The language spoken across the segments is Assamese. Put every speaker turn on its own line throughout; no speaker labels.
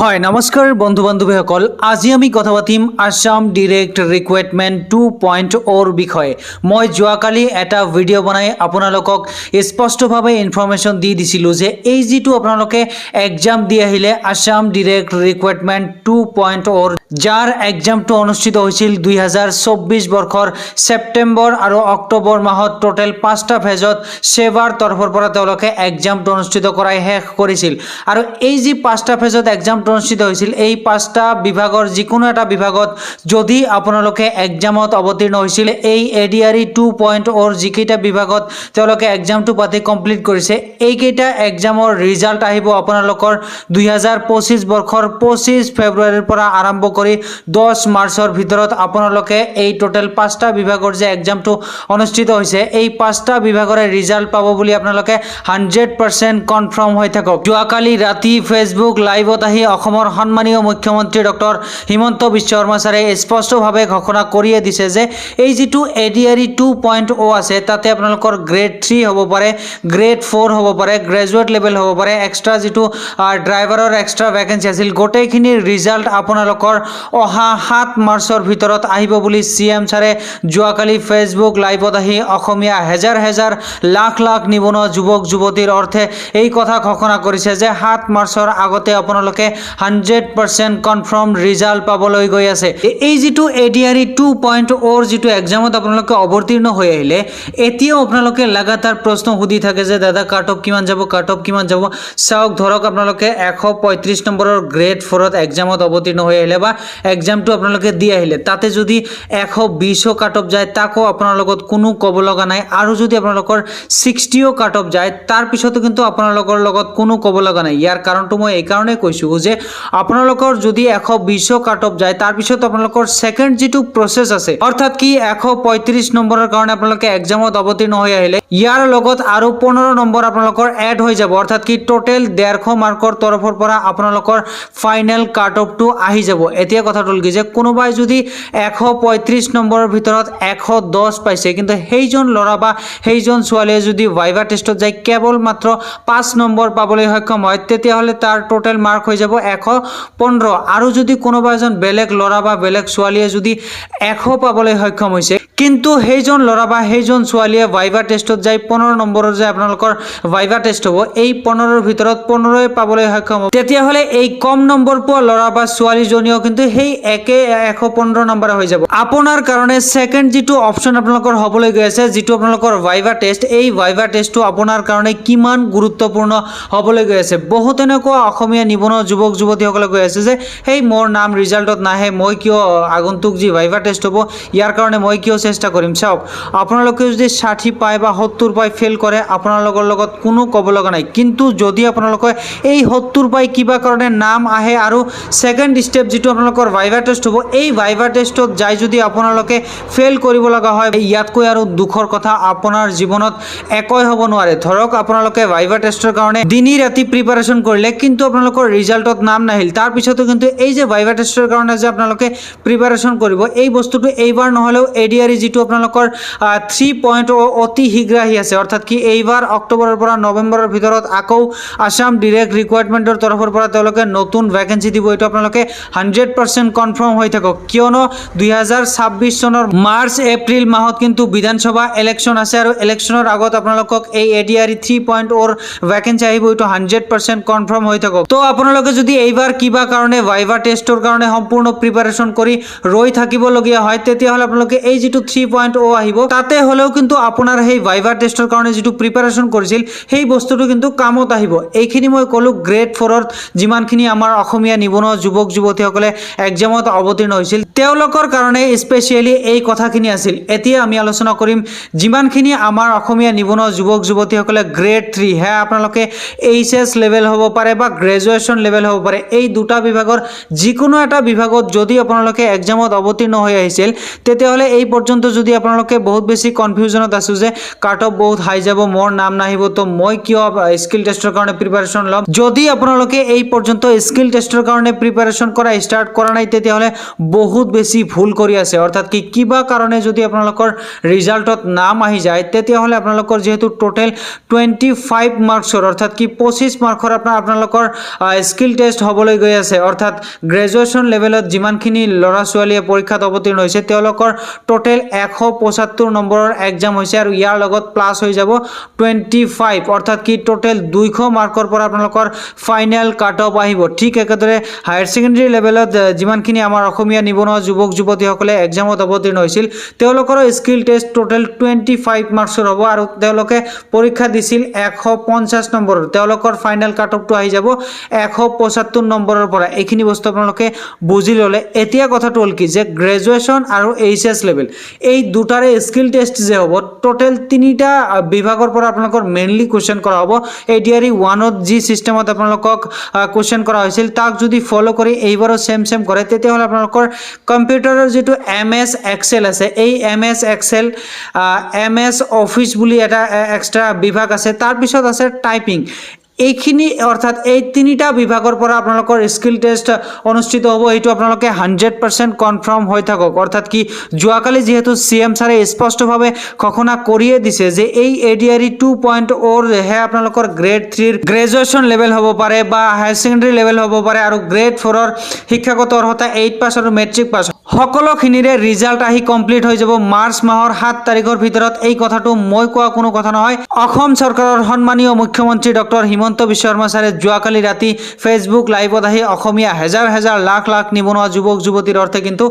হয়, নমস্কাৰ বন্ধু বান্ধৱীসকল। আজি আমি কথা পাতিম আছাম ডিৰেক্ট ৰিক্ৰুইটমেণ্ট 2.0ৰ বিষয়ে। মই যোৱাকালি এটা ভিডিঅ' বনাই আপোনালোকক স্পষ্টভাৱে ইনফৰ্মেশ্যন দি দিছিলোঁ যে এই যিটো আপোনালোকে এক্সাম দি আহিলে আছাম ডিৰেক্ট ৰিক্ৰুইটমেণ্ট 2.0ৰ, যাৰ এক্সামটো অনুষ্ঠিত হৈছিল 2024 বৰ্ষৰ ছেপ্টেম্বৰ আৰু অক্টোবৰ মাহত, টোটেল পাঁচটা ফেজত ছেবাৰ তৰফৰ পৰা তেওঁলোকে এক্সামটো অনুষ্ঠিত কৰাই শেষ কৰিছিল। আৰু এই যি পাঁচটা ফেজত এক্সামটো অনুষ্ঠিত হৈছিল, এই পাঁচটা বিভাগৰ যিকোনো এটা বিভাগত যদি আপোনালোকে এক্সামত অৱতীৰ্ণ হৈছিল, এই এডিআৰই 2.0ৰ যিকেইটা বিভাগত তেওঁলোকে এক্সামটো পাতি কমপ্লিট কৰিছে, এইকেইটা এক্সামৰ ৰিজাল্ট আহিব আপোনালোকৰ 2025 বৰ্ষৰ 25 ফেব্ৰুৱাৰীৰ পৰা আৰম্ভ কৰি 10 মাৰ্চৰ ভিতৰত। আপোনালোকে এই টোটেল পাঁচটা বিভাগৰ যে এক্সামটো অনুষ্ঠিত হৈছে, এই পাঁচটা বিভাগৰে ৰিজাল্ট পাব বুলি আপোনালোকে 100% কনফাৰ্ম হৈ থাকক। যোৱাকালি ৰাতি ফেচবুক লাইভত আহি অসমৰ সন্মানীয় মুখ্যমন্ত্ৰী ডক্টৰ হিমন্ত বিশ্ব শৰ্মা ছাৰে স্পষ্টভাৱে ঘোষণা কৰিয়ে দিছে যে এই যিটো এডিআৰই 2.0 আছে, তাতে আপোনালোকৰ গ্ৰেড 3 হ'ব পাৰে, গ্ৰেড 4 হ'ব পাৰে, গ্ৰেজুৱেট লেভেল হ'ব পাৰে, এক্সট্ৰা যিটো ড্ৰাইভাৰৰ এক্সট্ৰা ভেকেঞ্চি আছিল, গোটেইখিনিৰ ৰিজাল্ট আপোনালোকৰ অহা 7 মাৰ্চৰ ভিতৰত আহিব বুলি চি এম ছাৰে যোৱাকালি ফেচবুক লাইভত আহি অসমীয়া হেজাৰ হেজাৰ, লাখ লাখ নিবনুৱা যুৱক যুৱতীৰ অৰ্থে এই কথা ঘোষণা কৰিছে যে 7 মাৰ্চৰ আগতে আপোনালোকে 100% কনফাৰ্ম ৰিজাল্ট পাবলৈ গৈ আছে। এই যিটো এডিআৰই 2.0ৰ যিটো এক্সামত আপোনালোকে অৱতীৰ্ণ হৈ আহিলে, এতিয়াও আপোনালোকে লাগাতাৰ প্ৰশ্ন সুধি থাকে যে দাদা, কাট অফ কিমান যাব, কাট অফ কিমান যাব? চাওক, ধৰক আপোনালোকে 135 নম্বৰৰ গ্ৰেড 4ত এক্সামত অৱতীৰ্ণ হৈ আহিলে বা এক্সামটো আপোনালোকে দি আহিলে, তাতে যদি 120ও কাট অফ যায়, তাকো আপোনাৰ লগত কোনো ক'ব লগা নাই। আৰু যদি আপোনালোকৰ 60ও কাট অফ যায়, তাৰপিছতো কিন্তু আপোনালোকৰ লগত কোনো ক'ব লগা নাই। ইয়াৰ কাৰণটো মই এইকাৰণেই কৈছোঁ যে আপোনালোকৰ যদি 120ও কাট অফ যায়, তাৰপিছত আপোনালোকৰ ছেকেণ্ড যিটো প্ৰচেছ আছে, অৰ্থাৎ কি 135 নম্বৰৰ কাৰণে আপোনালোকে এক্সামত অৱতীৰ্ণ হৈ আহিলে, ইয়াৰ লগত আৰু 15 নম্বৰ আপোনালোকৰ এড হৈ যাব। অৰ্থাৎ কি টোটেল 150 মাৰ্কৰ তৰফৰ পৰা আপোনালোকৰ ফাইনেল কাট অফটো আহি যাব। এতিয়া কথাটো হ'ল কি যে কোনোবাই যদি 135 নম্বৰৰ ভিতৰত 110 পাইছে, কিন্তু সেইজন ল'ৰা বা সেইজন ছোৱালীয়ে যদি ভাইভা টেষ্টত যায় কেৱল মাত্ৰ 5 নম্বৰ পাবলৈ সক্ষম হয়, তেতিয়াহ'লে তাৰ টোটেল মাৰ্ক হৈ যাব 115। আৰু যদি কোনোবা এজন বেলেগ ল'ৰা বা বেলেগ ছোৱালীয়ে যদি 100 পাবলৈ সক্ষম হৈছে, কিন্তু সেইজন ল'ৰা বা সেইজন ছোৱালীয়ে ভাইভা টেষ্টত যাই 15 নম্বৰৰ যে আপোনালোকৰ ভাইভা টেষ্ট হ'ব, এই 15ৰ ভিতৰত 15ই পাবলৈ সক্ষম হ'ব, তেতিয়াহ'লে এই কম নম্বৰ পোৱা ল'ৰা বা ছোৱালীজনীও কিন্তু সেই একে 115 নম্বৰ হৈ যাব। আপোনাৰ কাৰণে ছেকেণ্ড যিটো অপশ্যন আপোনালোকৰ হ'বলৈ গৈ আছে, যিটো আপোনালোকৰ ভাইভা টেষ্ট, এই ভাইভা টেষ্টটো আপোনাৰ কাৰণে কিমান গুৰুত্বপূৰ্ণ হ'বলৈ গৈ আছে। বহুত এনেকুৱা অসমীয়া নিবনুৱা যুৱক যুৱতীসকলে কৈ আছে যে সেই মোৰ নাম ৰিজাল্টত নাহে, মই কিয় আগন্তুক যি ভাইভা টেষ্ট হ'ব, ইয়াৰ কাৰণে মই কিয় চেষ্টা কৰিম? চাওক, আপোনালোকে যদি 60 পায় বা 70 পাই ফেইল কৰে, আপোনালোকৰ লগত কোনো ক'ব লগা নাই। কিন্তু যদি আপোনালোকে এই 70 পাই কিবা কাৰণে নাম আহে আৰু ছেকেণ্ড ষ্টেপ যিটো আপোনালোকৰ ভাইভা টেষ্ট হ'ব, এই ভাইভা টেষ্টত যাই যদি আপোনালোকে ফেইল কৰিব লগা হয়, ইয়াতকৈ আৰু দুখৰ কথা আপোনাৰ জীৱনত একোৱেই হ'ব নোৱাৰে। ধৰক আপোনালোকে ভাইভা টেষ্টৰ কাৰণে দিনি ৰাতি প্ৰিপাৰেশ্যন কৰিলে, কিন্তু আপোনালোকৰ ৰিজাল্টত নাম নাহিল, তাৰপিছতো কিন্তু এই যে ভাইভা টেষ্টৰ কাৰণে যে আপোনালোকে প্ৰিপাৰেশ্যন কৰিব, এই বস্তুটো এইবাৰ নহ'লেও এডিআৰই যিটো আপোনালোকৰ 3.0 অতি শীঘ্ৰে আহি আছে, অৰ্থাৎ কি এইবাৰ অক্টোবৰৰ পৰা নৱেম্বৰৰ ভিতৰত আকৌ আছাম ডিৰেক্ট ৰিক্ৰুইটমেণ্টৰ তৰফৰ পৰা তেওঁলোকে নতুন ভেকেঞ্চি দিব, এইটো আপোনালোকে 100% কনফাৰ্ম হৈ থাকক। কিয়নো 2026 চনৰ মাৰ্চ এপ্ৰিল মাহত কিন্তু বিধানসভা ইলেকশ্যন আছে আৰু ইলেকশ্যনৰ আগত আপোনালোকক এই এডিআৰই 3.0ৰ ভেকেঞ্চি আহিব, এইটো 100% কনফাৰ্ম হৈ থাকক। তো আপোনালোকে যদি এইবাৰ কিবা কাৰণে ভাইভা টেষ্টৰ কাৰণে সম্পূৰ্ণ প্ৰিপাৰেশ্যন কৰি ৰৈ থাকিবলগীয়া হয়, তেতিয়াহ'লে আপোনালোকে এই যিটো 3.0 আহিব, তাতে হ'লেও কিন্তু আপোনাৰ সেই ভাইভা টেষ্টৰ কাৰণে যিটো প্ৰিপাৰেশ্যন কৰিছিল, সেই বস্তুটো কিন্তু কামত আহিব। এইখিনি মই ক'লোঁ গ্ৰেড 4ত যিমানখিনি আমাৰ অসমীয়া নিবনুৱা যুৱক যুৱতীসকলে এক্সামত অৱতীৰ্ণ হৈছিল, তেওঁলোকৰ কাৰণে স্পেচিয়েলি এই কথাখিনি আছিল। এতিয়া আমি আলোচনা কৰিম যিমানখিনি আমাৰ অসমীয়া নিবনুৱা যুৱক যুৱতীসকলে গ্ৰেড 3, সেয়া আপোনালোকে এইচ এছ লেভেল হ'ব পাৰে বা গ্ৰেজুৱেশ্যন লেভেল হ'ব পাৰে, এই দুটা বিভাগৰ যিকোনো এটা বিভাগত যদি আপোনালোকে এক্সামত অৱতীৰ্ণ হৈ আহিছিল, তেতিয়াহ'লে এই পৰ্যন্ত যদি আপোনালোকে বহুত বেছি কনফিউজনত আছোঁ যে কাট অফ বহুত হাই যাব, মোৰ নাম নাহিব, তো মই কিয় স্কিল টেষ্টৰ কাৰণে প্ৰিপাৰেশ্যন ল'ম? যদি আপোনালোকে এই পৰ্যন্ত স্কিল টেষ্টৰ কাৰণে প্ৰিপাৰেশ্যন কৰা ষ্টাৰ্ট কৰা নাই, তেতিয়াহ'লে বহুত বেছি ভুল কৰি আছে। অৰ্থাৎ কি কিবা কাৰণে যদি আপোনালোকৰ ৰিজাল্টত নাম আহি যায়, তেতিয়াহ'লে আপোনালোকৰ যিহেতু টোটেল 25 মাৰ্কছৰ, অৰ্থাৎ কি 25 মাৰ্কৰ আপোনালোকৰ স্কিল টেষ্ট হ'বলৈ গৈ আছে। অৰ্থাৎ গ্ৰেজুৱেশ্যন লেভেলত যিমানখিনি ল'ৰা ছোৱালীয়ে পৰীক্ষাত অৱতীৰ্ণ হৈছে, তেওঁলোকৰ টোটেল 175 নম্বৰৰ এক্সাম হৈছে আৰু ইয়াৰ লগত প্লাছ হৈ যাব 25, অৰ্থাৎ কি টোটেল 200 মাৰ্কৰ পৰা আপোনালোকৰ ফাইনেল কাট অফ আহিব। ঠিক একেদৰে হায়াৰ ছেকেণ্ডেৰী লেভেলত যিমানখিনি আমাৰ অসমীয়া নিবনুৱা যুৱক যুৱতীসকলে এক্সামত অৱতীৰ্ণ হৈছিল, তেওঁলোকৰো স্কিল টেষ্ট টোটেল 25 মাৰ্কছৰ হ'ব আৰু তেওঁলোকে পৰীক্ষা দিছিল 150 নম্বৰৰ। তেওঁলোকৰ ফাইনেল কাট অফটো আহি যাব 175 নম্বৰৰ পৰা। এইখিনি বস্তু আপোনালোকে বুজি ল'লে। এতিয়া কথাটো হ'ল কি যে গ্ৰেজুৱেশ্যন আৰু এইচ এছ লেভেল, এই দুটাৰে স্কিল টেষ্ট যে হ'ব, টোটেল তিনিটা বিভাগৰ পৰা আপোনালোকৰ মেইনলি কুৱেশ্যন কৰা হ'ব। এ ডি আৰ ই 1ত যি ছিষ্টেমত আপোনালোকক কুৱেশ্যন কৰা হৈছিল, তাক যদি ফ'ল' কৰি এইবাৰো ছেম ছেম কৰে, তেতিয়াহ'লে আপোনালোকৰ কম্পিউটাৰৰ যিটো এম এছ এক্সেল আছে, এই M S Excel, M S office বুলি এটা এক্সট্ৰা বিভাগ আছে, তাৰপিছত আছে টাইপিং। এইখিনি, অৰ্থাৎ এই তিনিটা বিভাগৰ পৰা আপোনালোকৰ স্কিল টেষ্ট অনুষ্ঠিত হ'ব, এইটো আপোনালোকে 100% কনফাৰ্ম হৈ থাকক। অৰ্থাৎ কি যোৱাকালি যিহেতু চি এম ছাৰে স্পষ্টভাৱে ঘোষণা কৰিয়ে দিছে যে এই এ ডি আৰ ই 2.0ৰ হে আপোনালোকৰ গ্ৰেড 3ৰ গ্ৰেজুৱেশ্যন লেভেল হ'ব পাৰে বা হায়াৰ ছেকেণ্ডেৰী লেভেল হ'ব পাৰে আৰু গ্ৰেড 4ৰ শিক্ষাগত অৰ্হতা 8 পাছ আৰু মেট্ৰিক পাছ, সকলোখিনিৰে ৰিজাল্ট আহি কমপ্লিট হৈ যাব মাৰ্চ মাহৰ 7 তাৰিখৰ ভিতৰত। এই কথাটো মই কোৱা কোনো কথা নহয়। অসম চৰকাৰৰ সন্মানীয় মুখ্যমন্ত্ৰী ডক্টৰ হিমন্ত বিশ্ব শৰ্মা ছাৰে যোৱাকালি ৰাতি ফেচবুক লাইভত আহি অসমীয়া হেজাৰ হেজাৰ, লাখ লাখ নিবনুৱা যুৱক যুৱতীৰ অৰ্থে কিন্তু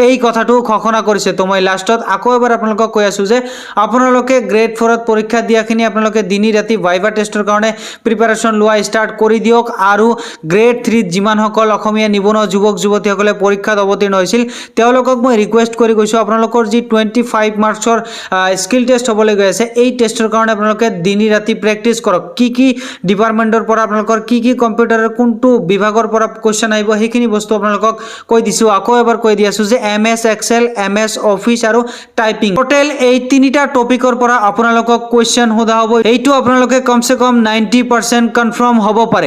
এই কথাটো ঘোষণা কৰিছে। তো মই লাষ্টত আকৌ এবাৰ আপোনালোকক কৈ আছোঁ যে আপোনালোকে গ্ৰেড 4ত পৰীক্ষা দিয়াখিনি আপোনালোকে দিনি ৰাতি ভাইভা টেষ্টৰ কাৰণে প্ৰিপাৰেশ্যন লোৱা ষ্টাৰ্ট কৰি দিয়ক আৰু গ্ৰেড 3ত যিমানসকল অসমীয়া নিবনুৱা যুৱক যুৱতীসকলে পৰীক্ষাত অৱতীৰ্ণ হৈছিল, তেওঁলোকক মই ৰিকুৱেষ্ট কৰি কৈছোঁ, আপোনালোকৰ যি 25 মাৰ্কছৰ স্কিল টেষ্ট হ'বলৈ গৈ আছে, এই টেষ্টৰ কাৰণে আপোনালোকে দিনি ৰাতি প্ৰেক্টিছ কৰক। কি কি ডিপাৰ্টমেণ্টৰ পৰা আপোনালোকৰ কি কি কম্পিউটাৰৰ কোনটো বিভাগৰ পৰা কুৱেশ্যন আহিব, সেইখিনি বস্তু আপোনালোকক কৈ দিছোঁ। আকৌ এবাৰ কৈ দি আছোঁ যে M S Excel, M S office আৰু টাইপিং, টোটেল এই তিনিটা টপিকৰ পৰা আপোনালোকক কুৱেশ্যন সোধা হ'ব। এইটো আপোনালোকে কমচে কম 90% কনফাৰ্ম হ'ব পাৰে।